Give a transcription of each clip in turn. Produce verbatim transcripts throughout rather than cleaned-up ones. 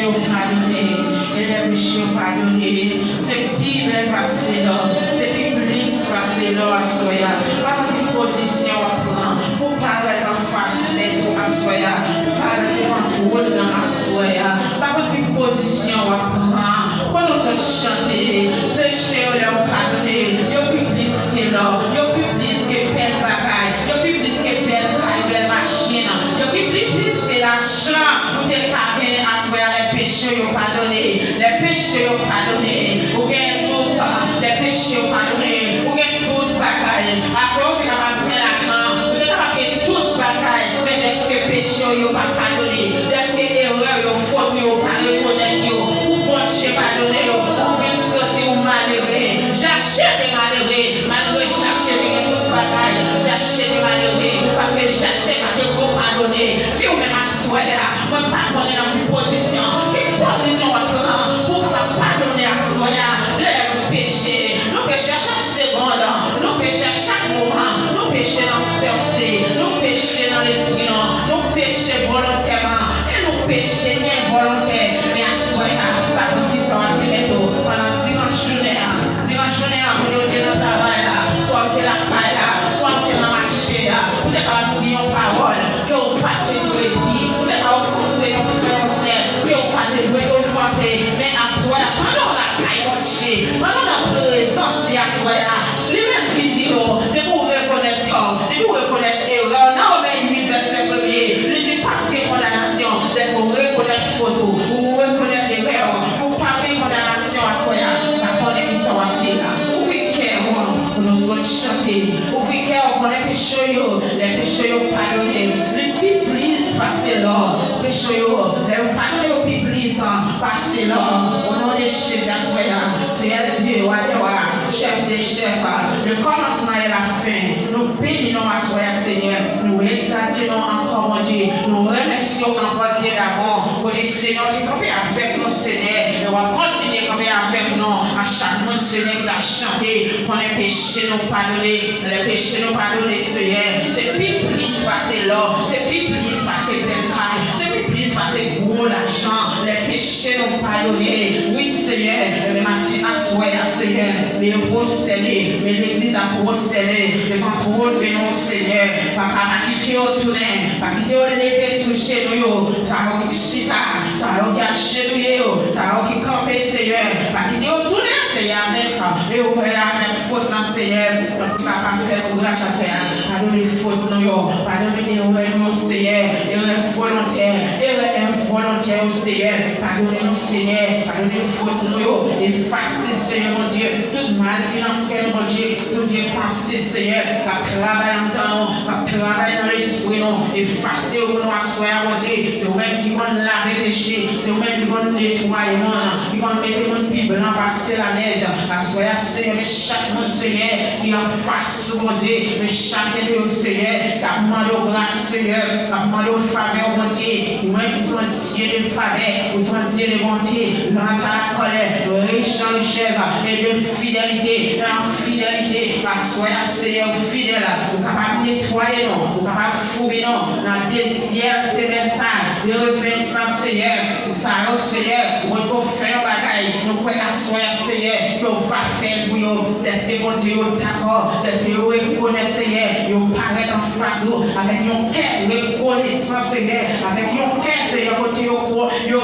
yo padone, e lè peche yo padone, se pi bèl pase lò, se pi plis pase lò aswè a. Pa konn ki pozisyon w ap pran pou parèt anfas mèt ou aswè a, pou parèt devan twòn nan aswè a. Pa konn ki pozisyon w ap pran. Pandan w sot chante, peche yo lè w padone, yo pi plis ke lò, yo pi plis ke bèl bagay, yo pi plis ke bèl kay, bèl machin, yo pi plis ke lajan ou te ka genyen aswè a lè peche yo padone. Lè peche yo padone, ou gen tout. Lè peche yo padone, ou gen tout bagay. Aswè ou te kapab gen lajan, ou te kapab gen tout bagay, men dèske peche yo pa padone, dèske erè yo, fot yo, ou pa rekonèt yo, ou Bondye padone yo, ou vin soti ou malere. Jache te malere, malgre Jache te gen tout bagay, Jache te malere, paske Jache pa te ko padone. Epi ou menm aswè a, mwen pa konnen nan ki pozisyon, ki pozisyon w ap pran pou w kapab padone aswè a. Lè nou peche, nou peche a chak segonn, nou peche a chak moman, nou peche nan panse, nou peche nan lespri nou, nou peche volontèman, e nou peche envolontè. Men aswè a, pa konn kisa w ap di mèt ou, pandan dimanch jounen an, dimanch jounen an, moun yo te nan travay la, swa yo te lakay la, swa yo te nan mache a, ou te kapab di yon pawòl ke w pa te dwe di, ou te ka ofanse yon frè, yon sè ke w pa te dwe ofanse. Men aswè a, pandan w lakay Bondye, pandan w nan prezans li aswè a, li menm ki di nou, depi w rekonèt tò w, depi w rekonèt erè w, nan Women uit vèsè premye, li di pa gen kondanasyon, dèske w rekonèt fot ou, ou rekonèt erè w, ou pa gen kondanasyon aswè a. Pa konnen kisa w ap di la. Ouvri kè w pou nou sot chante. Ouvri kè w, konnen peche yo, lè peche yo padone, li pi plis pase lò. Peche yo, lè yo padone yo pi plis pase lò. O non de Jezi aswè a, Senyè Dye, Wa dè wa, Chèf dè chèf, le kòmansman e la fen, nou beni non aswè a, Senyè. Nou egzalte non ankò, Bondye. Nou remèsye w ankò, Dye dabò. Kote Senyè w te kanpe avèk nou, Senyè, e w ap kontinye kanpe avèk nou. A chak moun, Senyè, ki t ap chante, konnen peche nou padone. Lè peche nou padone, Senyè, se pi plis pase lò, se pi plis pase bèl kay, se pi plis pase gwo lajan. Lè peche nou padone, wi, Senyè, men maten aswè a, Senyè, men yo pwostène, men legliz la pwostène devan twòn beni w, Senyè. Papa, pa kite yo tounen, pa kite yo leve sou jenou yo, sa yo ki chita, sa yo ki ajenouye yo, sa yo ki kanpe, Senyè, pa kite yo tounen, Senyè, avèk erè, avèk fot nan, Senyè. Papa, fè nou gras aswè a. Padone fot nou yo, padone erè nou yo, Senyè, erè volontè, erè envolontè yo, Senyè. Padone nou, Senyè, padone fot nou yo, efase, Senyè Bondye, tout mal ki nan kè nou, Bondye, tout vye panse, Senyè, k ap travay anndan nou, k ap travay nan lespri nou, efase yo pou nou aswè a, Bondye. Se ou menm ki konn lave peche, se ou menm ki konn netwaye moun, ki konn mete moun pi blan pase lanèj. Aswè a, Senyè, men chak moun, Senyè, ki anfas ou, Bondye, men chak ede yo, Senyè, k ap mande w gras, Senyè, k ap mande w favè w, Bondye. Ou menm ki se yon Dye de favè, ou se yon Dye de bonte, lent à la colère, rich en richesse et de fidélité, nan fidelite. Aswè a, Senyè, ou fidèl, ou kapab netwaye nou, ou kapab foubi nou nan dezyèm semèn sa, de revensan, Senyè. Sa yo, Senyè, mwen ko fè yon bagay, nou kwè aswè a, Senyè, ke w va fè l pou yo, dèske, Bondye, yo dakò, dèske yo rekonèt, Senyè, yo parèt anfas ou avèk yon kè rekonesan, Senyè, avèk yon kè, Senyè, kote yo kwo-, yo,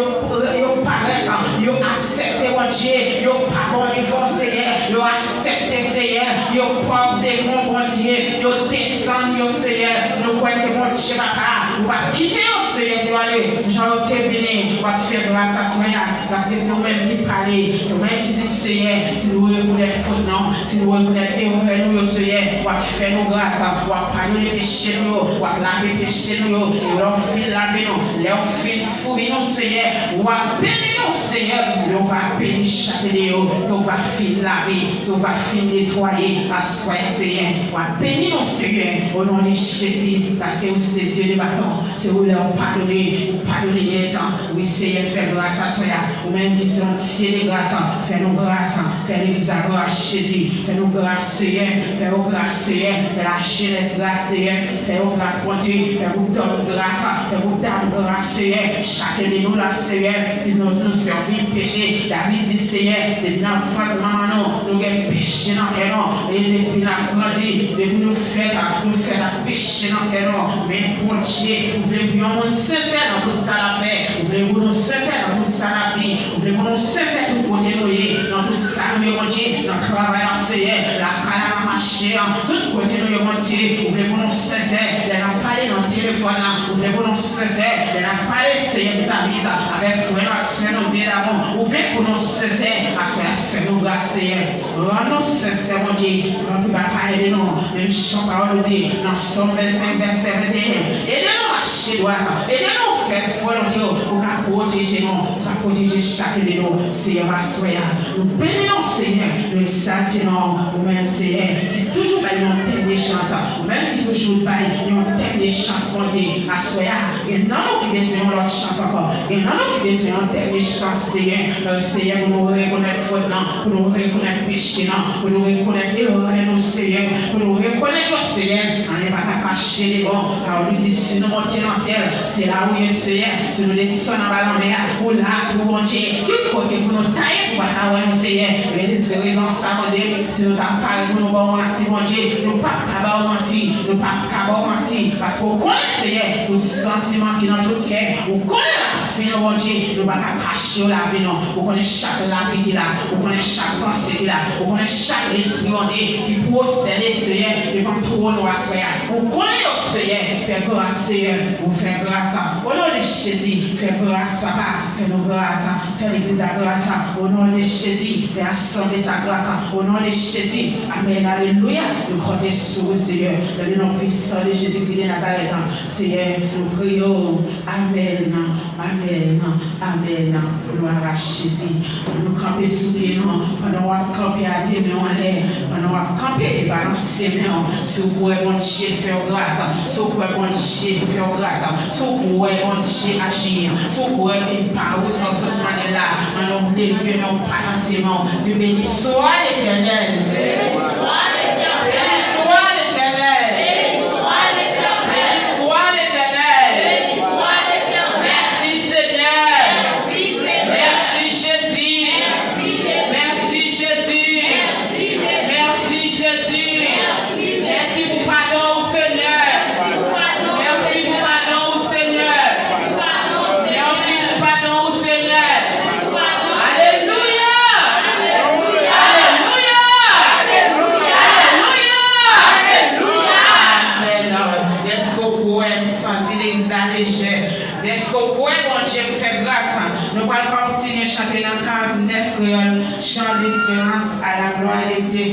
yo parèt, yo aksepte, Bondye, yo pa bon devan w, Senyè, yo aksepte, Senyè, yo pòv devan w, Bondye, yo desann yo, Senyè. Nou kwè ke, Bondye, Papa, ou p ap kite yo, Senyè, pou yo ale. Jan yo te vini, w ap fè gras aswè a, paske se ou menm ki pale, se ou menm ki di, Senyè, si nou rekonèt fot nou, si nou rekonèt erè nou yo, Senyè, w ap fè nou gras, w ap padone peche nou yo, w ap lave peche nou yo, e lè w fin lave nou, lè w fin foubi nou, Senyè, w ap beni nou, Senyè, ke w va beni chaken de yo, ke w va fin lave, ke w va fin netwaye aswè a, Senyè. W a beni nou, Senyè, o non de Jezi, paske ou se Dye de baton, se ou lè w padone, ou padone nèt. Wi, Senyè, fè gras aswè a. Ou menm ki se yon Dye de gras, fè nou gras, fè legliz la gras, Jezi, fè nou gras, Senyè, fè yo gras, Senyè, fè lajenès gras, Senyè, fè yo gras, Bondye, fè pou dòm gras, fè pou dam gras, Senyè, chaken de nou la, Senyè, ki nou, nou sèvi peche. David di, Senyè, depi nan vant manman nou, nou gen peche nan kè nou, e depi n ap grandi, depi nou fèt, nou fèt ak peche nan kè nou. Men Bondye, ou vle pou yon moun sensè nan tout sa l ap fè, ou vle pou nou sensè nan tout sa n ap di, ou vle pou nou sensè tout kote nou ye, nan tout sa nou ye, Bondye, nan travay la, Senyè, lakay la, nan mache an, tout kote nou ye, Bondye, ou vle pou nou sensè, lè n ap pale nan telefòn nan, ou vle pou nou sensè, lè n ap pale, Senyè, vis-a-vis avèk frè nou ak sè nou, Dye damou, ou vle pou nou sensè, aswè a, fè nou gras, Senyè. Rann nou sensè, Bondye, nan tout bagay de nou. Menm jan pawòl ou di, nan Sòm vennsenk, vèsè venteyen, ede nou mache dwat, ede nou fè volonte w, ou ka pwoteje nou, ou ka pwoteje chaken de nou, Senyè, aswè a. Nou beni nou, Senyè, nou egzalte non ou menm, Senyè, ki toujou bay yon dènye chans, ou menm ki toujou bay yon dènye chans, Bondye, aswè a. Gen nan nou ki bezwen yon lòt chans ankò. Gen nan nou ki bezwen yon dènye chans, Senyè. Seyè, pou nou rekonèt fòt nan, pou nou rekonèt peche nan, pou nou rekonèt erè nou, Seyè, pou nou rekonèt yo, Seyè. Anyen pa ka fache de bon. Pawòl li di, si nou monte nan syèl, se la ou ye, Seyè. Si nou desann anba lanmè a, ou la tou, Bondye. Ki kote pou nou ta ye pou pa ta wè nou, Seyè? Men se rezon sa, Bondye, si nou ta pare pou nou ba w manti, Bondye, nou p ap ka ba w manti, nou p ap ka ba w manti, paske w konnen, Seyè, tout santiman ki nan tout kè, ou konnen lavi nou, Bondye, nou pa ka kache yo lavi nou, ou konnen chak lavi ki la, ou konnen chak panse ki la, ou konnen chak lespri, Bondye, ki pwostène, Seyè, devan twòn ou aswè a, ou konnen yo, Seyè, fè gras, Seyè, ou fè gras, o non de Jezi, fè gras, Papa, fè nou gras, fè legliz la gras, o non de Jezi, fè asanble sa gras, o non de Jezi. Amèn, alelouya. Nou konte sou ou, Seyè. Nan le non pwisan de Jezikri de Nazarèt, Seyè, nou priye w. Amèn, amèn, amèn. Glwa a Jezi. Nou kanpe sou pye nou. Pandan w ap kanpe, a de men w anlè. Pandan w ap kanpe, balanse men w. Si w kwè Bondye fè w gras, si w kwè Bondye fè w gras, si w kwè Bondye aji, si w kwè li pa ou sa w sot mande la, ann nou leve men w, balanse men w, di, Béni soit l'Éternel. Béni soit l'Éternel. Béni soit l'Éternel. Béni soit l'Éternel. Béni soit l'Éternel. Merci Seigneur. Merci Seigneur. Merci Jésus. Merci Jésus. Merci Jésus. Merci Jésus. Merci Jésus. Mèsi pou padon w, Senyè. Mèsi pou padon w, Senyè. Mèsi pou padon w, Senyè. Alelouya! Alelouya! Amèn. Dèske w kwè, m santi legliz la lejè. Dèske w kwè, Bondye fè gras. Nou pral kontinye chante nan karant nèf kreyòl, Chant d'espérance à la gloire de Dieu.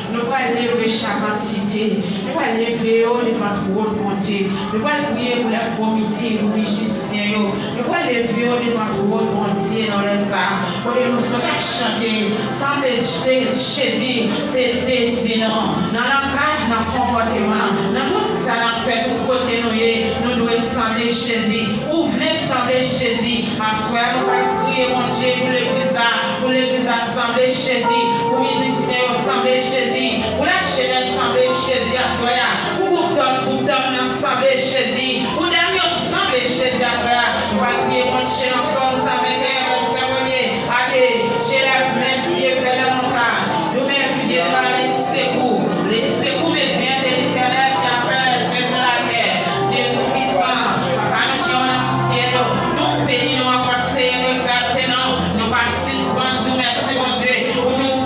Nou pral leve chak antite, nou pral leve yo devan twòn Bondye. Nou pral priye pou lè komite, pou mizisyen yo. Nou pral leve yo devan twòn Bondye nan lè sa a. Kote nou sot ap chante, sanble Jezi se dezi nou. Nan langaj, nan konpòteman, nan tout sa n ap fè, tout kote nou ye, nou dwe sanble Jezi. Ou vle sanble Jezi? Aswè a, nou pral priye Bondye pou legliz la, pou legliz la sanble Jezi, pou mizisyen yo sanble Jezi, pou lajenès sanble Jezi aswè a, pou gwoup dòm, gwoup dòm nan sanble Jezi, pou dam yo sanble Jezi aswè a. Nou pral priye Bondye nan Sòm san venteyen, vèsè premye a de, J'élève mes yeux vers les montagnes, d'où me viendra le secours. Le secours me vient de l'Éternel qui a fait les cieux et la terre. Dieu Tout-Puissant, Papa nou ki nan syèl yo, nou beni nou ankò, Seyè, nou egzalte non w, nou p ap sispann di w mèsi, Bondye, pou tout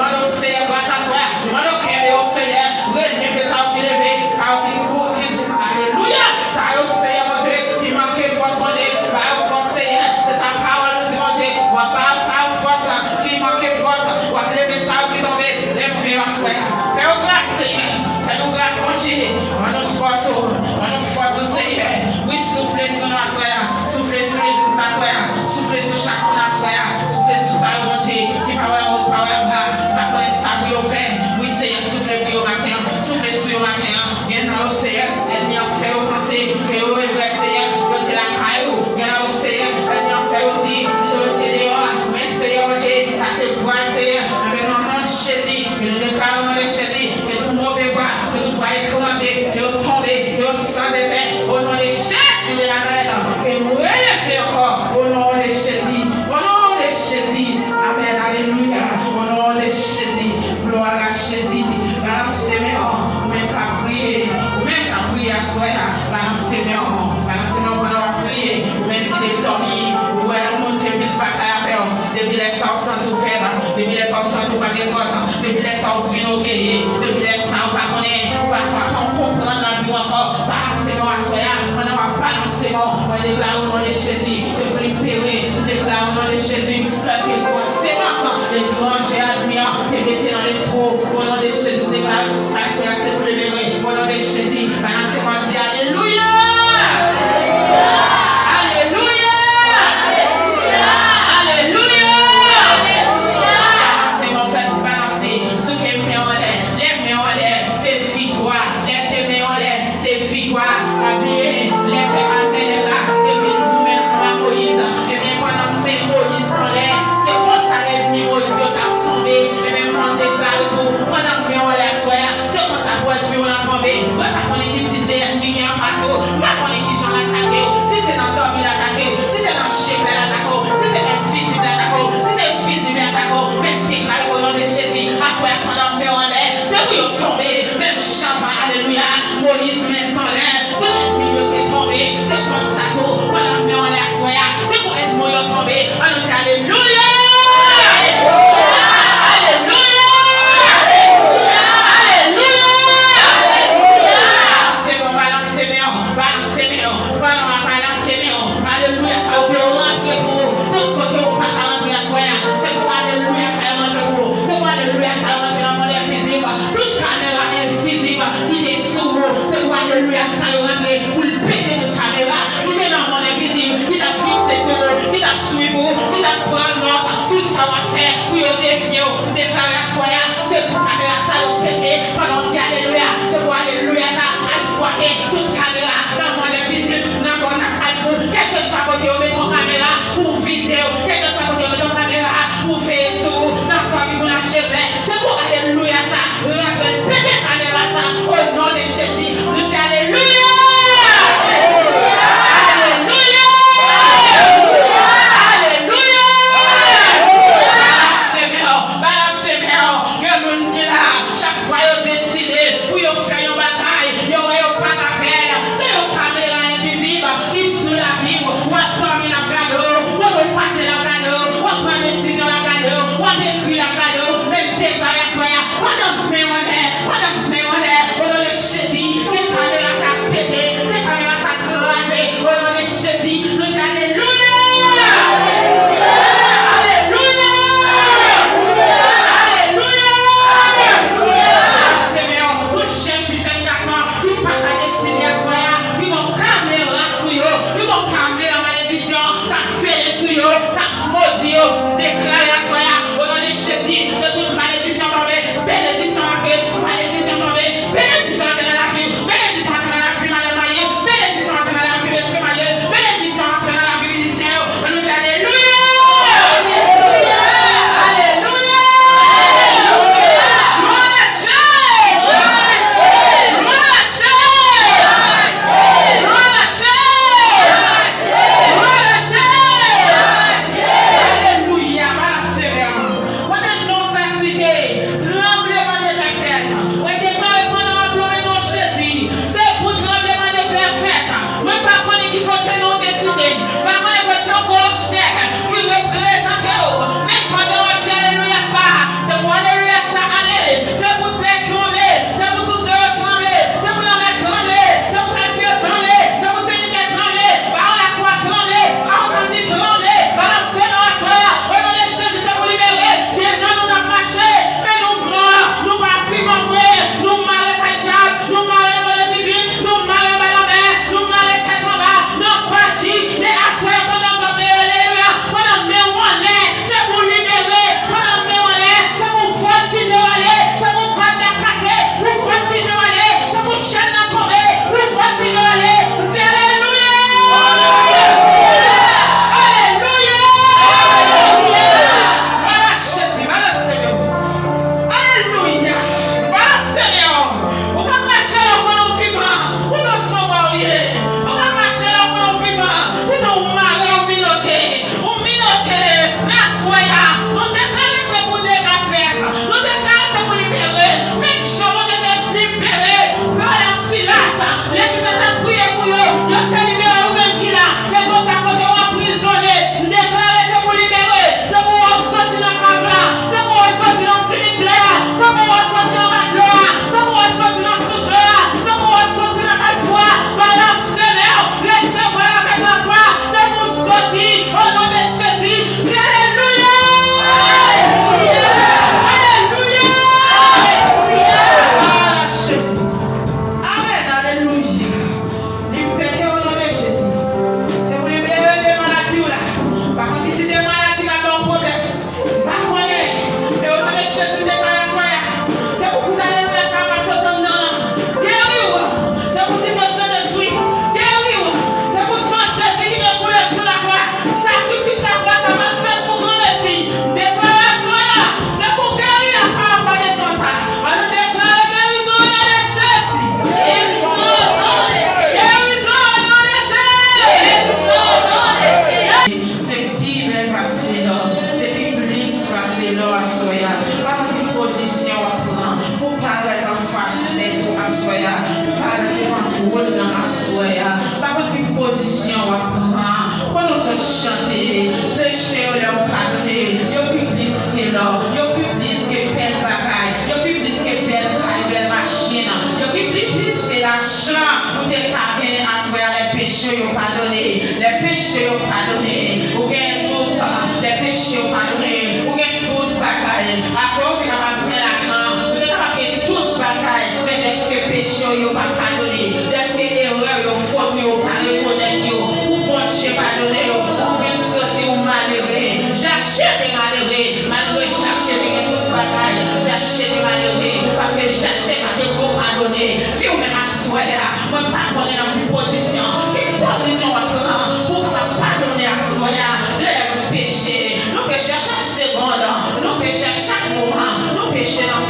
Mande w, Seyè, gras aswè a. Mande w kenbe yo, Seyè. Releve sa yo ki leve, sa yo ki, ki, alelouya. Sa yo, Seyè, Bondye, ki manke fòs, Bondye. Ba yo fòs, Seyè. Se sa pawòl ou di, Bondye. W ap ba yo sa yo fòs, ki manke fòs. W ap leve sa yo ki tonbe. Leve yo aswè a. Fè yo gras, Seyè. Fè nou gras, Bondye. Ban nou fòs ou. Ban nou fòs ou, Seyè. Wi, soufle sou nou aswè a. Soufle sou legliz aswè a. Soufle sou chak moun aswè a. Soufle sou sa yo, Bondye, ki pa wè wo, pa wè anba, ki pa konnen sa pou yo fè. Wi, Seyè, soufle pou yo maten an. Soufle sou yo maten an. Gen nan yo, Seyè, ènmi an fè yo panse ke yo regrèt, Seyè, yo te lakay ou. Gen nan yo, Seyè, ènmi an fè yo di yo te deyò a. Men, Seyè, Bondye, sa se vwa, Seyè. Anben, nan non Jezi, ke nou deklare o non de Jezi, ke tout move vwa, ke tout vwa etranje, ke yo tonbe, ke yo san efè, o non de Jezi de Nazarèt, ke nou releve ankò, o non de Jezi, o non de Jezi, amèn, alelouya, o non de Jezi, glwa a Jezi, balanse men w, ou menm k ap priye, ou menm k ap priye aswè a, balanse men w, balanse men w pandan w ap priye, ou menm ki te dòmi, ou wè yon moun te vin batay avè w, depi lè sa w santi w fèb, depi lè sa w santi w pa gen fòs, depi lè sa w vin ogeye, depi lè sa w pa konnen, ou pa, pa, pa konprann lavi w ankò, balanse men w aswè a, pandan w ap balanse men w, mwen deklare o non de Jezi, se pou li pere, m deklare o non de Jezi, kèlkeswa semans etranje ènmi an te mete nan lespri w, o non de Jezi, m deklare, aswè a se pou li pere, o non de Jezi, balanse men w, di alelouya! Alelouya! Alelouya! Balanse men w, fè ti balanse, souke men w anlè, lè men w anlè, se viktwa, lè te men w anlè, se viktwa. Pa bliye, lè pèp Amèlèk la te vin goumen ansanm ak Moyiz, ebyen, pandan men Moyiz anlè, se konsa ènmi Moyiz yo t ap tonbe. Ebyen, mwen deklare tou, pandan men w anlè aswè a, se konsa pou ènmi w lan tonbe. Mwen pa konnen ki tip de ènmi ki gen anfas ou. Mwen pa konnen ki jan l atake w. Si se nan dòmi l atake w, si se nan je klè l atake w, si se envizib l atake w, si se vizib l atake w, men m deklare o non de Jezi, aswè a pandan men w anlè, se pou yo tonbe. Menm jan, alelouya, Moyiz men l t anlè, tout ènmi yo te tonbe. Se konsa tou, pandan men w anlè aswè a, se pou ènmi w yo tonbe. Ann nou di alelouya! Alelouya! Alelouya! Balanse men w, balanse men w, balanse men w, pandan w ap balanse men w. Alelouya, sa yo pou yo rantre pou ou. Tout kote ou pa ka rantre aswè a, se pou alelouya sa yo rantre pou ou. Se pou alelouya sa yo rantre nan mond enviz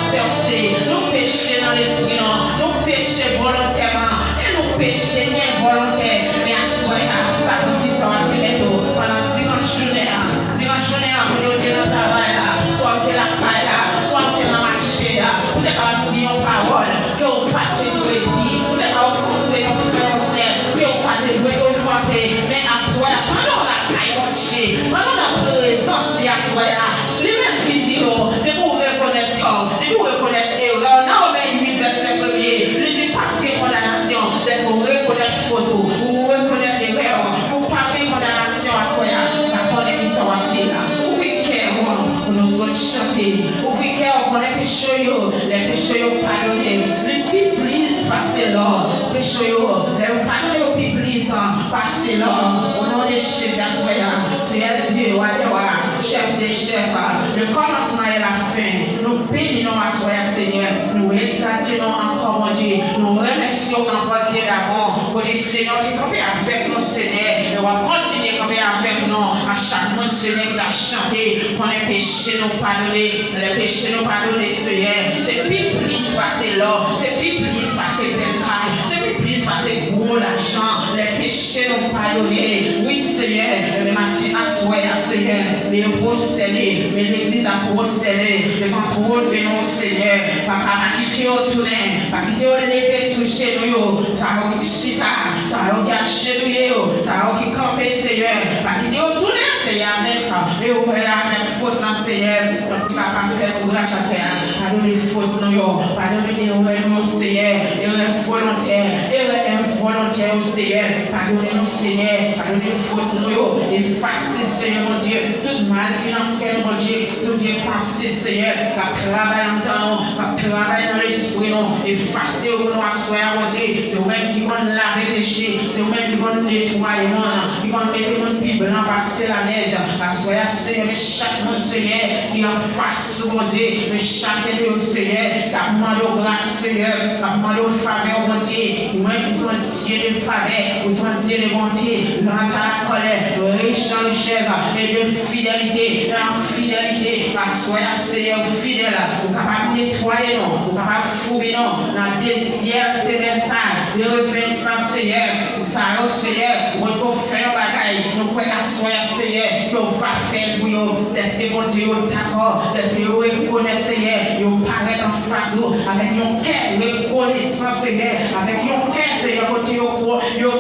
Pèse, nou peche nan lespri nou, nou peche volontèman, e nou peche envolontè. Men aswè a, pa konn kisa w ap di mèt ou. Pandan dimanch jounen an, dimanch jounen an, moun yo te nan travay la, swa w te lakay la, swa w te nan mache a, ou te kapab di yon pawòl ke w pa te dwe di, ou te ka ofanse yon frè, yon sè ke w pa te dwe ofanse. Men aswè a, pandan w lakay Bondye, pandan w nan prezans li aswè a, li menm ki di nou, depi w rekonèt tò w, depi w rekonèt erè w, nan Women uit vèsè premye, li di p ap gen kondanasyon. Dèske w rekonèt fot ou, ou rekonèt erè w, ou p ap gen kondanasyon aswè a. M pa konnen kisa w ap di la. Ouvri kè w pou nou sot chante. Ouvri kè w, konnen peche yo, lè peche yo padone, li pi plis pase lò. Peche yo, lè yo padone yo pi plis pase lò. O non de Jezi aswè a, Seyè Dye, Wa dè wa, Chèf de chèf, le kòmansman e la fen, nou beni non aswè a, Senyè. Nou egzalte non ankò, Bondye. Nou remèsye w ankò, Dye damou, kote Senyè w te kanpe avèk nou, Senyè, e w ap kontinye kanpe avèk nou. A chak moun, Senyè, ki t ap chante, konnen peche nou padone. Lè peche nou padone, Senyè, se pi plis pase lò, se pi plis pase bèl kay, se pi plis pase gwo lajan. Lè peche nou padone, wi, Senyè, men maten aswè a, Senyè, men yo pwostène, men legliz la pwostène devan twòn beni w, Senyè. Papa, pa kite yo tounen, pa kite yo leve sou jenou yo, sa yo ki chita, sa yo ki ajenouye yo, sa yo ki kanpe, Senyè, pa kite yo tounen, Senyè, avèk erè, avèk fot nan, Senyè. Papa, fè nou gras aswè a. Padone fot nou yo. Padone erè nou yo, Senyè. Erè volontè, erè envolontè yo, Senyè. Padone nou, Senyè. Padone fot nou yo. Efase, Senyè Bondye, tout mal ki nan kè nou, Bondye. Tout vye panse, Senyè, k ap travay anndan nou, k ap travay nan lespri nou. Efase yo pou nou aswè a, Bondye. Se ou menm ki konn lave peche. Se ou menm ki konn netwaye moun, ki konn mete moun pi blan pase lanèj. Aswè a, Senyè, men chak moun, Senyè, ki anfas ou, Bondye, men chak de yo, Senyè, k ap mande w gras, Senyè, k ap mande w favè w, Bondye. Ou menm ki se yon Dye de favè, ou se yon Dye de bondi, lent à la colère, rich en richesse et de fidélité, nan fidelite. Aswè a, Senyè, ou fidèl, ou kapab netwaye nou, ou kapab foubi nou nan dezyèm semèn sa, de revenisans, Senyè. Sa yo, Senyè, mwen ko fè yon bagay, nou kwè aswè a, Senyè, ke w va fè l pou yo, dèske, Bondye, yo dakò, dèske yo rekonèt, Senyè, yo parèt anfas ou avèk yon kè rekonesan, Senyè, avèk yon kè, Senyè, kote yo, yo,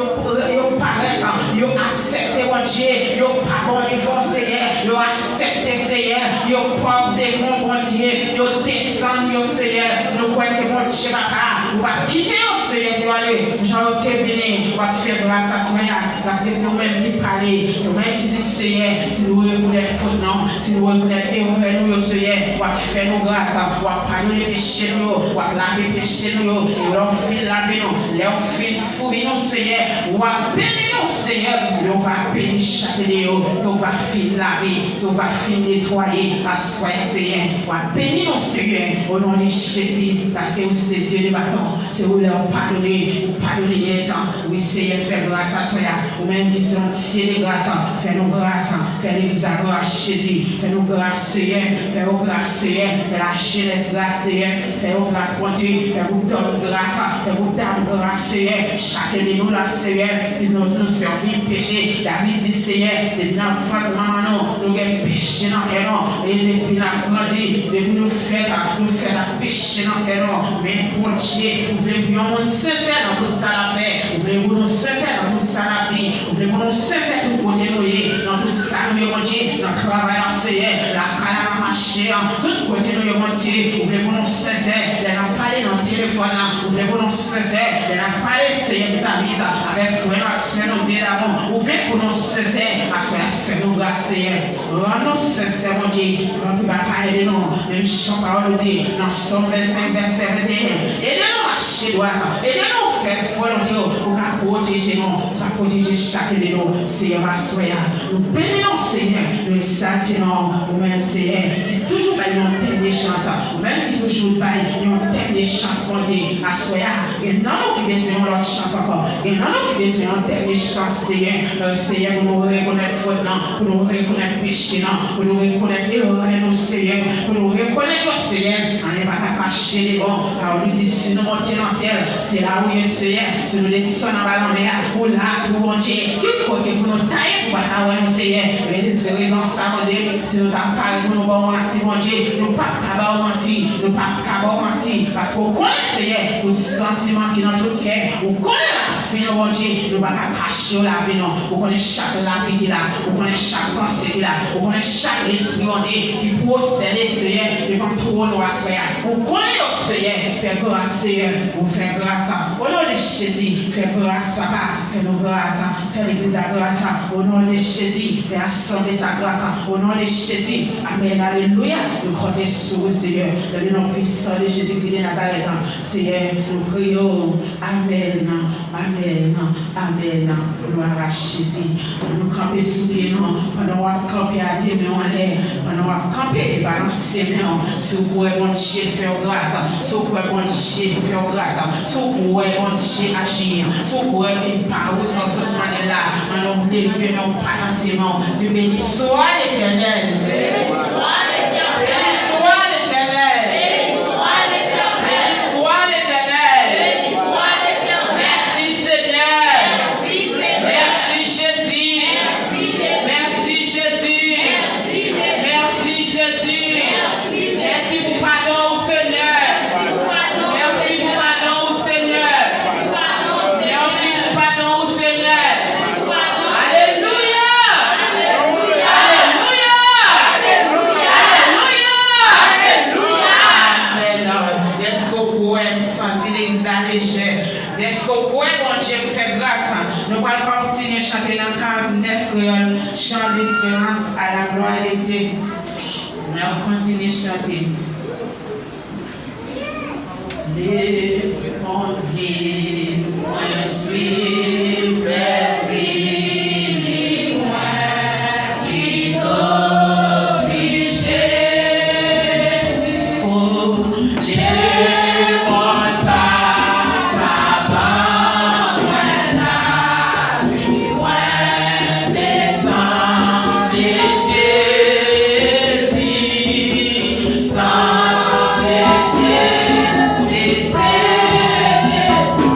yo parèt, yo aksepte, Bondye, yo pa bon devan, Senyè, yo aksepte, Senyè, yo pòv devan, Bondye, yo desann yo, Senyè, nou kwè ke, Bondye, Papa, ou pa kite yo, Senyè, pou yo ale, jan yo te vini, w ap fè gras aswè a. Paske se ou menm ki pale, se ou menm ki di, Senyè, si nou rekonèt fot nou, si nou rekonèt erè nou yo, Senyè, w ap fè nou gras, w ap padone peche nou yo, w ap lave peche nou yo. E lè w fin lave nou, lè w fin foubi nou, Senyè, w ap beni nou, Senyè. Lè w va beni chak de yo, ke w va fin lave, ke w va fin netwaye aswè a, Senyè. W ap beni nou, Senyè, o non de Jezi, paske ou se Dye de baton. Se ou lè w padone, ou padone nèt. Wi, Senyè, fè gras aswè a. Ou menm ki se yon Dye de gras, fè nou gras, fè legliz la gras, Jezi. Fè nou gras, Senyè. Fè yo gras, Senyè. Fè lajenès gras, Senyè. Fè yo gras, Bondye. Fè gwoupdòm gras, fè gwoupdam gras, Senyè. Chak de nou la, Senyè, nou, nou sèvi peche. David di, Senyè, depi nan vant manman nou, nou gen peche nan kè nou. E depi n ap grandi, depi nou fèt, nou fèt ak peche nan kè nou. Men Bondye, ou vle pou yon moun sensè nan tout sa l ap fè. Ou vle pou nou sensè nan tout sa n ap di. Ou vle pou nou sensè tout kote nou ye. Nan tout sa nou ye, Bondye, nan travay la, Senyè, lakay la, nan mache an, tout kote nou ye, Bondye, ou vle pou nou sensè. Lè n ap pale nan telefòn nan, ou vle pou nou sensè. Lè n ap pale, Senyè, vis-a-vis avèk frè n ak sè nou, Dye damou, ou vle pou nou sensè. Aswè a, fè nou gras, Senyè. Rann nou sensè, Bondye, rann nou pa ede nou. Menm jan pawòl ou di nan Sòm vennsenk, vèsè venteyen, ede nou mache dwat, ede nou fè volonte w, ou ka pwoteje nou, ou ka pwoteje chak de nou, Seyè, aswè a. Nou beni non w, Seyè, nou egzalte non w, ou menm, Seyè, ki toujou bay yon dènye chans, ou menm ki toujou bay yon dènye chans, Bondye, aswè a. Gen nan nou ki bezwen yon lòt chans ankò, gen nan nou ki bezwen yon dènye chans, Seyè, Seyè, pou nou rekonèt fòt nou, pou nou rekonèt peche nou, pou nou rekonèt erè nou, Seyè, pou nou rekonèt yo, Seyè, anyen pa ka kache devan w. Pawòl li di, si nou monte nan syèl, se la ou ye, Seyè. Si nou desann anba lanmè a, ou la tou, Bondye. Ki kote pou nou ta ye pou pa ta wè nou, Seyè? Men se rezon sa, Bondye, si nou ta pare pou nou ba w manti, Bondye, nou p ap ka ba w manti, nou p ap ka ba w manti, paske ou konnen, Seyè, tout santiman ki nan tout kè, ou konnen lavi nou, Bondye, nou pa ka kache w lavi nou, ou konnen chak lavi ki la, ou konnen chak panse ki la, ou konnen chak lespri, Bondye, ki pwostène, Seyè, devan twòn ou aswè a. Ou konnen yo, Seyè, fè gras, Seyè, ou fè gras. O non de Jezi, fè gras, Papa, fè nou gras, fè legliz la gras, o non de Jezi, fè asanble sa gras, o non de Jezi. Amèn, alelouya, nou konte sou ou, Seyè, nan le non pwisan de Jezikri de Nazarèt, Seyè, nou priye w. Amèn. Amèn, amèn, glwa a Jezi. Ann nou kanpe sou pye nou. Pandan w ap kanpe a, de men w anlè. Pandan w ap kanpe, balanse men w. Si w kwè Bondye fè w gras, si w kwè Bondye fè w gras, si w kwè Bondye aji, si w kwè li pa ou san sot mannen la, ann nou leve men w, balanse men w. Di, béni soit l'Éternel. Béni soit l'Éternel. Béni soit l'Éternel. Béni soit l'Éternel. Béni soit l'Éternel. Béni soit l'Éternel. Merci Seigneur. Merci Seigneur. Merci Jésus. Merci Jésus. Merci Jésus. Merci Jésus. Merci Jésus. Merci Jésus. Merci pou padon w, Senyè. Merci pou padon w, Senyè. Merci pou padon w, Senyè. Alelouya! Alelouya! Alelouya! Amèn. Dèske w kwè, m santi legliz la lejè. Dèske w kwè Bondye fè gras. Nou pral kontinye chante nan karant nèf kreyòl, Chant d'espérance à la gloire de Dieu. N ap kontinye chante. Levanjil mwen swiv plèzi li mwen pito swiv Jezi. O, lemonn pa ka ban mwen lavi mwen, desann Jezi. Sanble Jezi, se Jezi.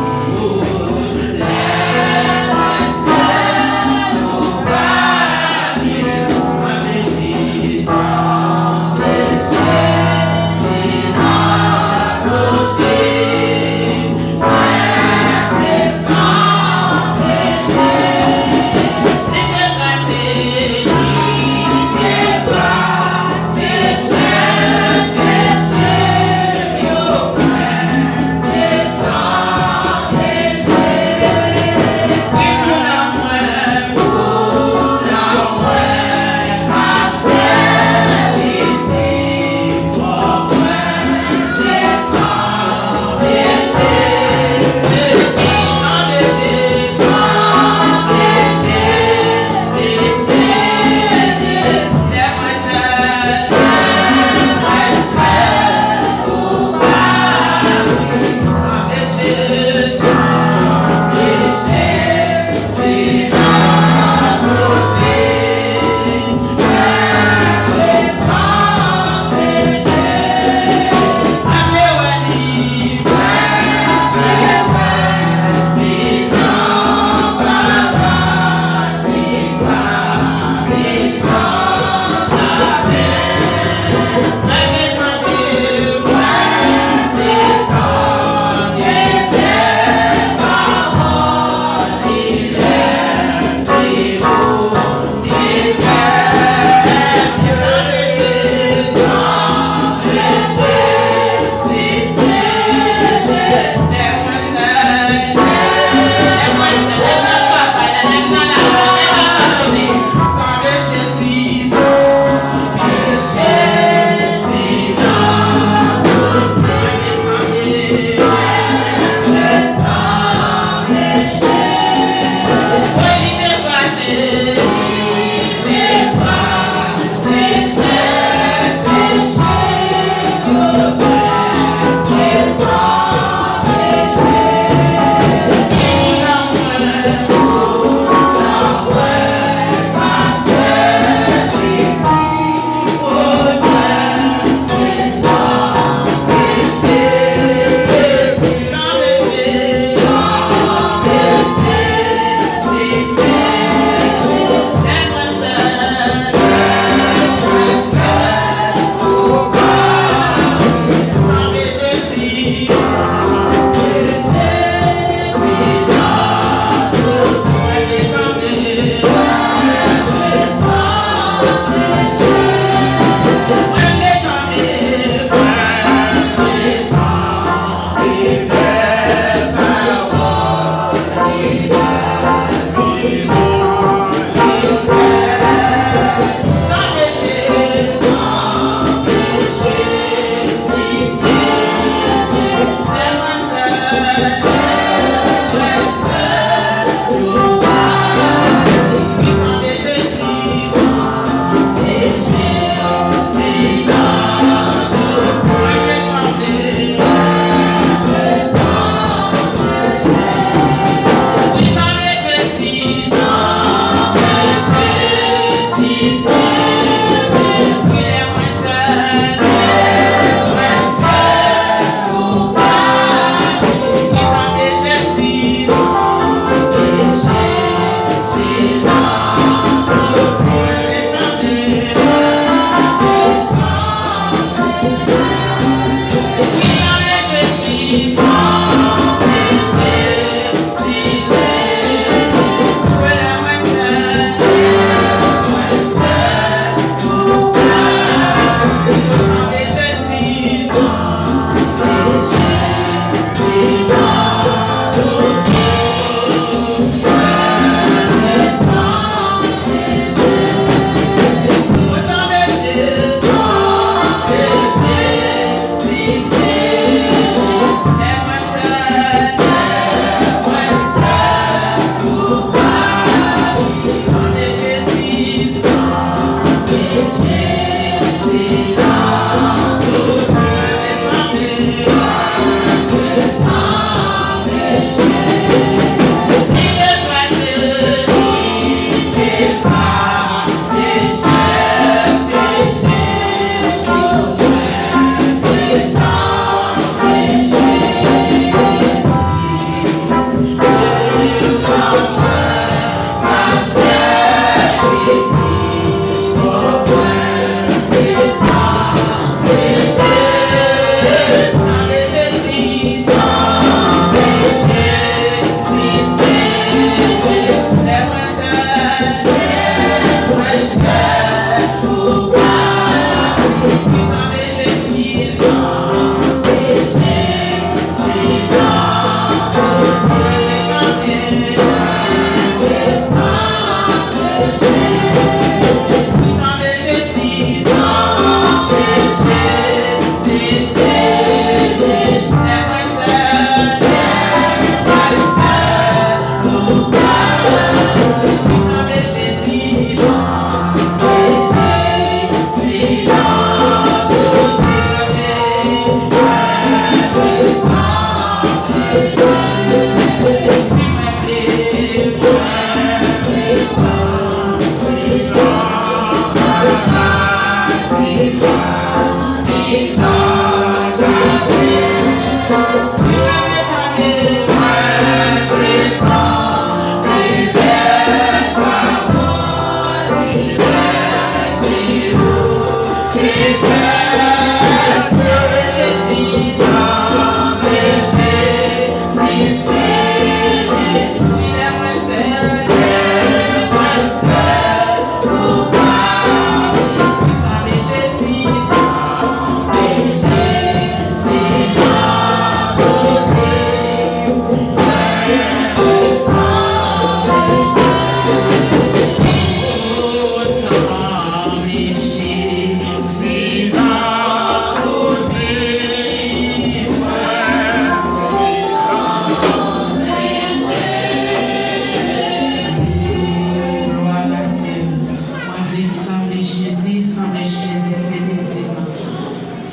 Mwen vle sanble Jezi, sanble Jezi se dezi m.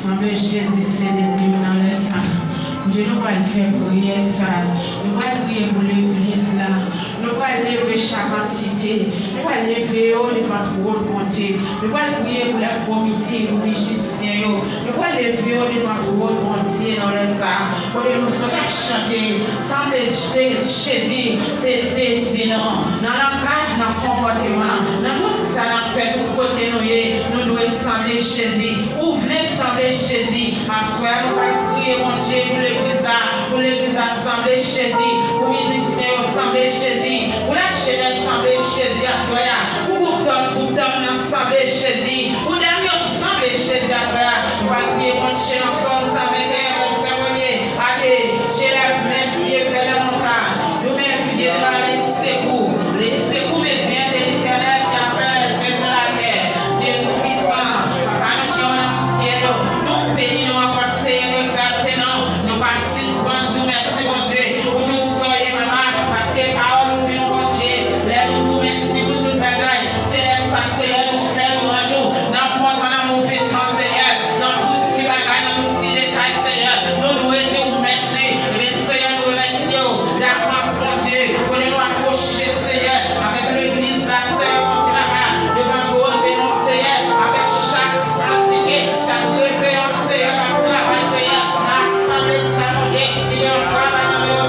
Sanble Jezi se dezi m nan lè sa. Kote nou pral fè priyè sa, nou pral priye pou legliz la. Nou pral leve chak antite. Nou pral leve yo devan twòn Bondye. Nou pral priye pou lè komite, pou mizisyen yo. Nou pral leve yo devan twòn Bondye nan lè sa. Kote nou sot ap chante, sanble Jezi se dezi nou. Nan langaj, nan konpòteman, nan tout sa n ap fè, tout kote nou ye, nou dwe sanble Jezi. Ou vle sanble Jezi? Aswè a, nou pral priye Bondye pou legliz la, pou legliz la sanble Jezi, pou mizisyen yo sanble Jezi, pou lajenès sanble Jezi aswè a, pou gwoup dòt, gwoup dòt nan sanble Jezi, pou dam yo sanble Jezi aswè a. Nou pral priye Bondye nan Sòm san venteyen, vèsè premye. Allez, j'élève mes yeux vers les montagnes. D'où me viendra le secours? Le secours me vient de l'Éternel qui a fait les cieux et la terre. Dieu Tout-Puissant, Papa nou ki nan syèl yo, nou beni nou ankò, Seyè, nou egzalte non, nou pa sispann di w mèsi, Bondye, pou tout sa w ye, Papa, paske pawòl ou di nou, Bondye, lè nou di w mèsi pou tout bagay, se lè sa, Seyè, nou fè lwanj ou nan bon tan, nan move tan, Seyè, nan tout ti bagay, nan tout ti detay, Seyè, nou dwe di w mèsi. Ebyen, Seyè, nou remèsye w davans, Bondye, kote nou apwoche, Seyè, avèk legliz la, Seyè, Bondye, Papa, devan twòn beni w, Seyè, avèk chak fanatik, chak reveyan, Seyè, k ap travay, Seyè, nan asanble sa, Bondye, ki gen yon travay nan men yo,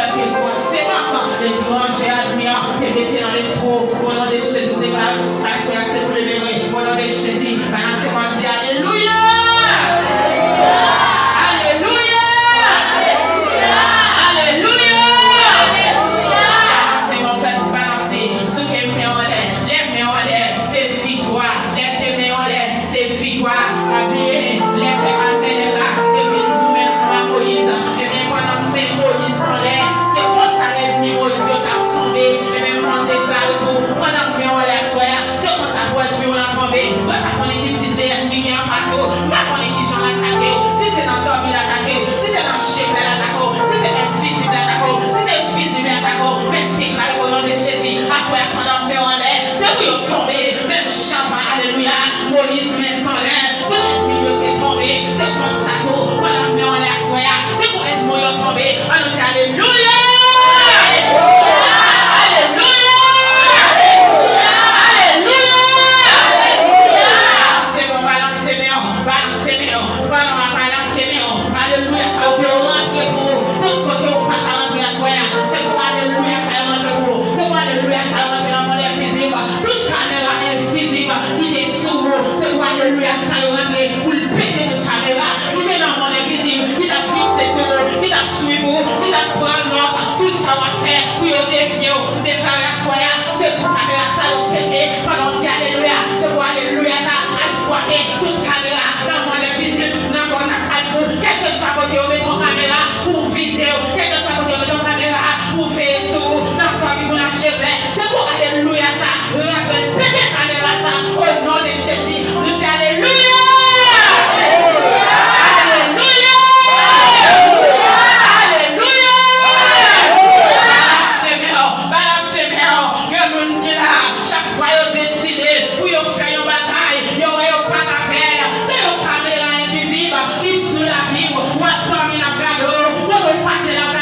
Kèlkeswa semans, etranje admi an te mete nan lespri w, o non de Jezi, m deklare, aswè a se pou libere, o non de Jezi, balanse men w, di alelouya! Alelouya! Alelouya! Balanse men w, fè ti balanse, souke men w anlè, lève men w anlè, se viktwa, lève men w anlè, se viktwa. Pa bliye, lè pèp Amèlèk la te vin goumen ansanm ak Moyiz, ebyen, pandan men Moyiz anlè, se konsa ènmi Moyiz yo t ap tonbe. Ebyen, mwen deklare tou, pandan men w anlè aswè a, se konsa pou ènmi w lan tonbe. Mwen pa konnen ki tip de ènmi ki anfas ou, mwen pa konnen ki jan l atake w, si se nan dòmi l atake w, si se nan je klè l atake w, si se envizib l atake w, si se vizib l atake w, men m deklare o non de Jezi, aswè a pandan men w anlè, se pou yo tonbe, menm jan pa, alelouya, Moyiz men l t anlè, tout ènmi yo te tonbe, se konsa tou, pandan men w anlè aswè a, se pou ènmi yo tonbe, ann nou di alelouya! Alelouya! Alelouya! Balanse men w, balanse men w, pandan w ap balanse men w, alelouya sa yo pou yo rantre pou ou, tout kote ou pa ka rantre aswè a, se pou alelouya sa yo rantre pou ou, se pou alelouya sa yo rantre nan mond envizib, tout kamera envizib ki te sou ou, se pou alelouya sa yo rantre pou l pete tout kamera ki te nan mond envizib, ki t ap fikse sou ou, ki t ap swiv ou, ki t ap pran nòt, tout sa w ap fè pou yo devye w. M deklare aswè a, se pou kamera sa yo pete, pandan w di alelouya, se pou alelouya sa al frape tout kamera nan mond envizib, nan bò, nan kafou, kèlkeswa kote yo mete yon kamera pou vize w, kèlkeswa kote yo mete yon kamera pou veye sou ou, nan fòm ki pou nan je klè, se pou alelouya sa rantre, pete kamera sa, o non de Jezi, nou di alelouya! Alelouya! Alelouya! Balanse men w, balanse men w, gen moun ki la, chak fwa yo deside pou yo fè yon bagay, yo wè yo pa ka fè l, se yon kamera envizib ki sou lavi w, w ap dòmi l ap gade w, pandan w pase l ap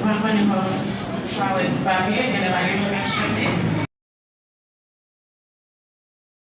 M pa konnen kòman sa wè ti papye, genlè pa gen moun k ap chante.